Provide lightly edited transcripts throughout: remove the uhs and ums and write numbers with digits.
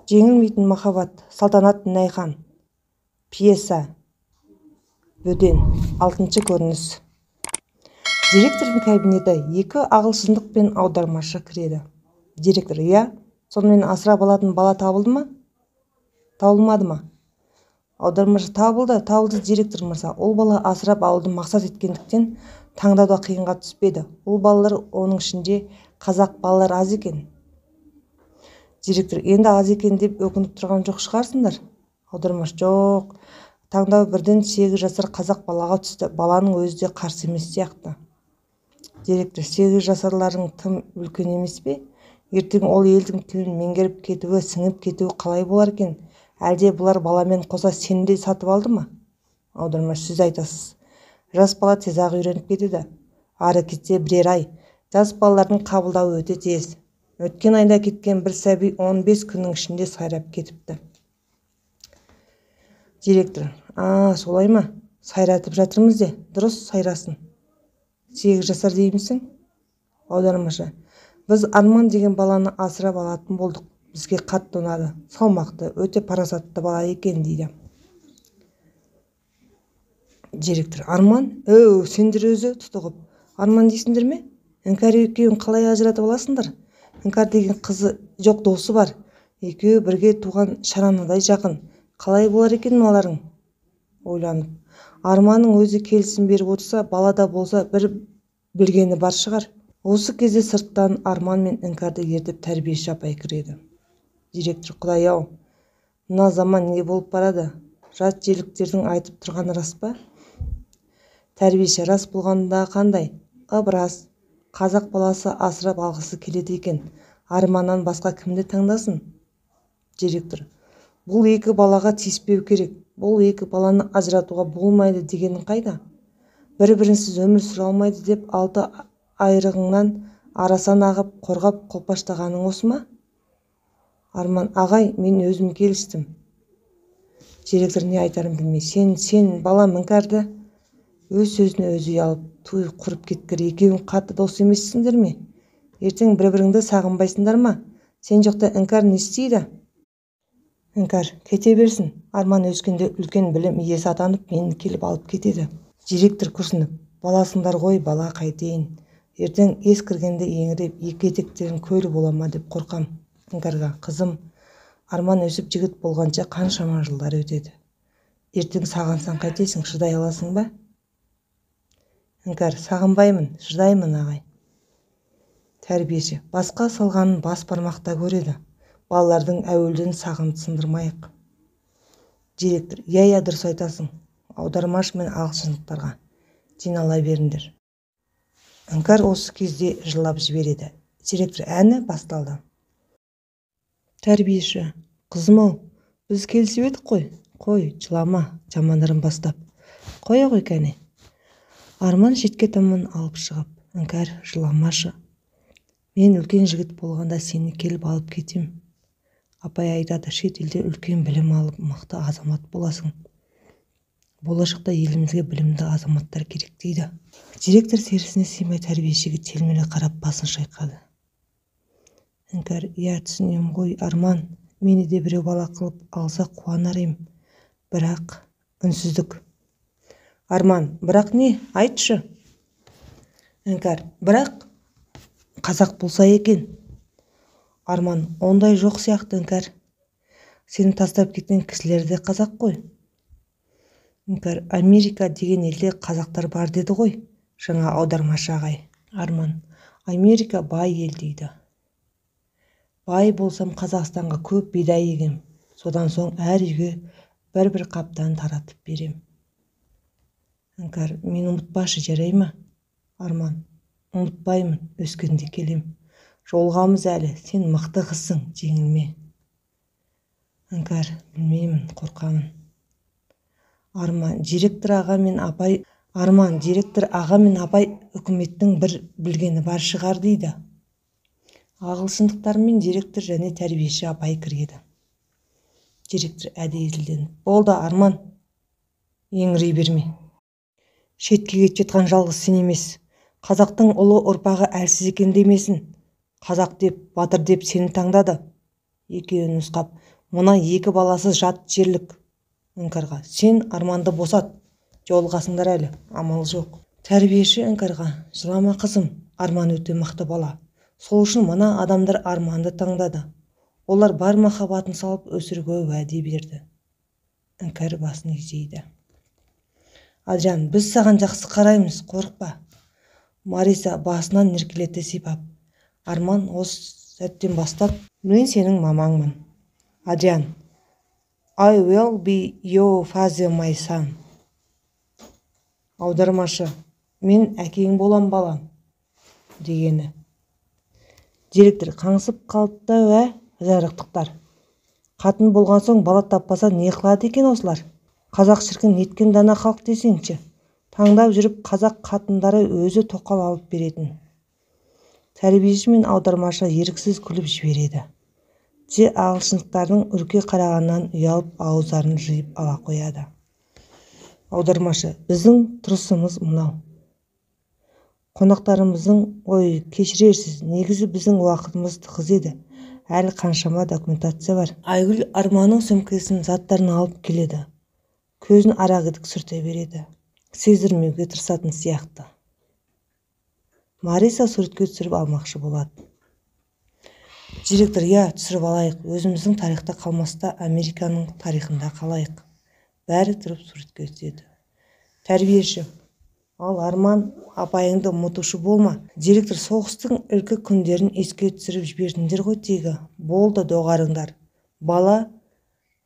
Жеңілмейтін махаббат. Салтанат Мінайхан. Пьеса. Бөден. Алтыншы көрініс. Директордың кабинеті. Екі ағылшындық пен аудармашы кіреді. Директор: «Иә, сонымен, асырап алатын бала табылды ма, табылмады ма?» Аудармашы: «Табылды, табылды, директор мырза. Ол бала асырап алуды мақсат еткендіктен, таңдау да қиынға түспеді. Ол балалар, оның ішінде қазақ балалар аз екен». Директор: «Енді аз екен деп өкініп тұрған жоқ шығарсыңдар?» Аудармашы: «Жоқ, таңдау бірден 8 жасар қазақ балаға түсті. Баланың өзі де қарсы емес сияқты». Директор: «8 жасарларың тым үлкен емес пе? Ертең ол елдің тілін меңгеріп кетуі, сіңіп кетуі қалай болар екен? Әлде бұлар баламен қоса сені де сатып алды ма?» Аудармашы: «Сіз айтасыз, жас бала тез-ақ үйреніп кетеді. Ары кетсе бірер ай. Жас балалардың қабылдауы өте тез. Өткен айда кеткен бір сәби 15 күннің ішінде сайрап кетіпті». Директор: «А, солай ма? Сайратып жатырмыз де. Дұрыс, сайрасын. 8 жасар деймісің?» Аудармашы: «Біз Арман деген баланы асырап алатын болдық. Бізге қатты ұнады. Салмақты, өте парасатты бала екен», — дейді. Директор: «Арман? Өу, сендер өзі тұтығып Арман дейсіңдер ме? Іңкәр екеуін қалай ажыратып аласыңдар? Іңкәр деген қызы жоқ, досы бар. Екеуі бірге туған шаранадай жақын. Қалай болар екен мыналарың?» Ойланып: «Арманның өзі келісім беріп отырса, бала да болса бір білгені бар шығар». Осы кезде сырттан Арман мен Іңкәрді ертіп тәрбиеші апай кіреді. Директор: «Құдай-ау, мына заман не болып барады? Жат жерліктердің айтып тұрғаны рас па?» Тәрбиеші: «Рас болғанда қандай? Ып рас. Қазақ баласы асырап алғысы келеді екен. Арманнан басқа кімді таңдасын?» Директор: «Бұл екі балаға тиіспеу керек. Бұл екі баланы ажыратуға болмайды дегенің қайда? Бір-бірінсіз өмір сүре алмайды деп алты айрығыңнан арасан ағып, қорғап қолпаштағаның осы ма?» Арман: «Ағай, мен өзім келістім». Директор не айтарын білмей: «Сен, сен, балам!» Іңкәрді өз сөзіне өзі ұялып: «Туй, құрып кеткір, екеуің қатты дос емессіңдер ме? Ертең бір-біріңді сағынбайсыңдар ма? Сен жоқта Іңкәр не істейді?» Іңкәр: «Кете берсін. Арман өскенде үлкен білім иесі атанып, мені келіп алып кетеді». Директор күрсініп: «Баласыңдар ғой, бала, қайтейін. Ертең ескіргенде еңіреп, екі етектерің көл бола ма деп қорқам». Іңкәрға: «Қызым, Арман өсіп жігіт болғанша қаншама жылдар өтеді. Ертең сағынсаң қайтесің, шыдай аласың ба?» Іңкәр: «Сағынбаймын, шыдаймын, ағай». Тәрбиеші: «Басқа салғанын бас бармақта көреді. Балалардың әуелден сағын сындырмайық». Директор: «Иә, иә, дұрыс айтасың». Аудармашы мен ағылшындықтарға: «Жинала беріңдер». Іңкәр осы кезде жылап жібереді. Директор: «Әні, басталды». Тәрбиеші: «Қызым-ау, біз келісіп едік қой. Қой, жылама, жаман ырым бастап. Қоя ғой, кәне». Арман шетке таман алып шығып: «Іңкәр, жыламашы. Мен үлкен жігіт болғанда сені келіп алып кетем. Апай айтады, шет елде үлкен білім алып, мықты азамат боласың. Болашақта елімізге білімді азаматтар керек дейді». Директор серісіне сыймай, тәрбиешіге телміре қарап, басын шайқады. Іңкәр: «Иә, түсінем ғой, Арман. Мені де біреу бала қылып алса, қуанар ем, бірақ...» Үнсіздік. Арман: «Бірақ не? Айтшы». Іңкәр: «Бірақ қазақ болса екен». Арман: «Ондай жоқ сияқты, Іңкәр. Сені тастап кеткен кісілер де қазақ қой». Іңкәр: «Америка деген елде қазақтар бар деді ғой жаңа аудармашы ағай». Арман: «Америка бай ел дейді. Бай болсам, Қазақстанға көп бидай егем. Содан соң әр үйге бір-бір қаптан таратып берем». Іңкәр: «Мені ұмытпашы, жарай ма?» Арман: «Ұмытпаймын, өскенде келем. Жолығамыз әлі. Сен мықты қызсың, жеңілме». Іңкәр: «Білмеймін, қорқамын». Арман: «Директор аға мен апай...» Арман: «Директор аға мен апай үкіметтің бір білгені бар шығар дейді». Ағылшындықтармен директор және тәрбиеші апай кіреді. Директор әдейі зілденіп: «Болды, Арман, еңірей берме. Шетке кетіп жатқан жалғыз сен емес. Қазақтың ұлы ұрпағы әлсіз екен демесін. Қазақ деп, батыр деп сені таңдады». Екеуін нұсқап, мына екі баласы жат жерлік. Іңкәрға: сен Арманды босат, жолығасыңдар әлі, амал жоқ. Тәрбиеші Іңкәрға: жылама, қызым, Арман өте мықты бала. Сол үшін мына адамдар Арманды таңдады. Олар бар махаббатын салып өсіруге уәде берді. Іңкәр басын изейді. Адриан: біз саған жақсы қараймыз, қорықпа. Мариса басынан еркелете сипап: Арман, осы сәттен бастап мен сенің мамаңмын. Адриан: I will be your father, my son. Аудармашы: мен әкең болам, балам дегені. Директор: қаңсып қалыпты, ә, жарықтықтар. Қатын болған соң бала таппаса, не қылады екен осылар? Қазақ, шіркін, неткен дана халық десеңші. Таңдап жүріп қазақ қатындары өзі тоқал алып беретін. Тәрбиеші мен аудармашы еріксіз күліп жібереді де, ағылшындықтардың үрке қарағанынан ұялып, ауыздарын жиып ала қояды. Аудармашы: біздің тұрысымыз мынау. Қонақтарымыздың, ой, кешірерсіз, негізі біздің уақытымыз тығыз еді, әлі қаншама документация бар. Айгүл Арманның сөмкесін, заттарын алып келеді. Көзін арагідік сүрте береді, сездірмеуге тырысатын сияқты. Мариса суретке түсіріп алмақшы болады. Директор: иә, түсіріп алайық, өзіміздің тарихта қалмаста, Американың тарихында қалайық. Бәрі тұрып суретке түседі. Тәрбиеші: ал, Арман, апайыңды ұмытушы болма. Директор: соғыстың ілкі күндерін еске түсіріп жібердіңдер ғой тегі. Болды, доғарыңдар, бала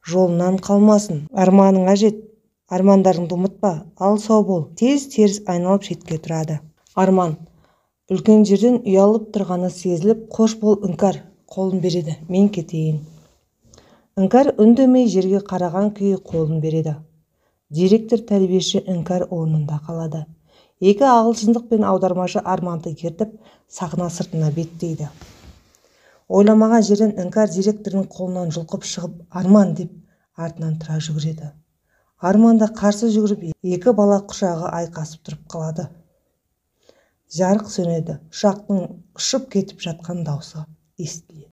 жолынан қалмасын. Арманыңа жет, армандарыңды ұмытпа. Ал, сау бол. Тез теріс айналып шетке тұрады. Арман үлкендерден ұялып тұрғаны сезіліп: қош бол, Іңкәр. Қолын береді. Мен кетейін. Іңкәр үндемей, жерге қараған күйі қолын береді. Директор, тәрбиеші, Іңкәр орнында қалады. Екі ағылшындық пен аудармашы Арманды ертіп, сахна сыртына беттейді. Ойламаған жерден Іңкәр директордың қолынан жұлқып шығып, «Арман!» деп артынан тұра жүгіреді. Арман да қарсы жүгіріп, екі бала құшағы айқасып тұрып қалады. Жарық сөнеді. Ұшақтың ұшып кетіп жатқан даусы естіледі.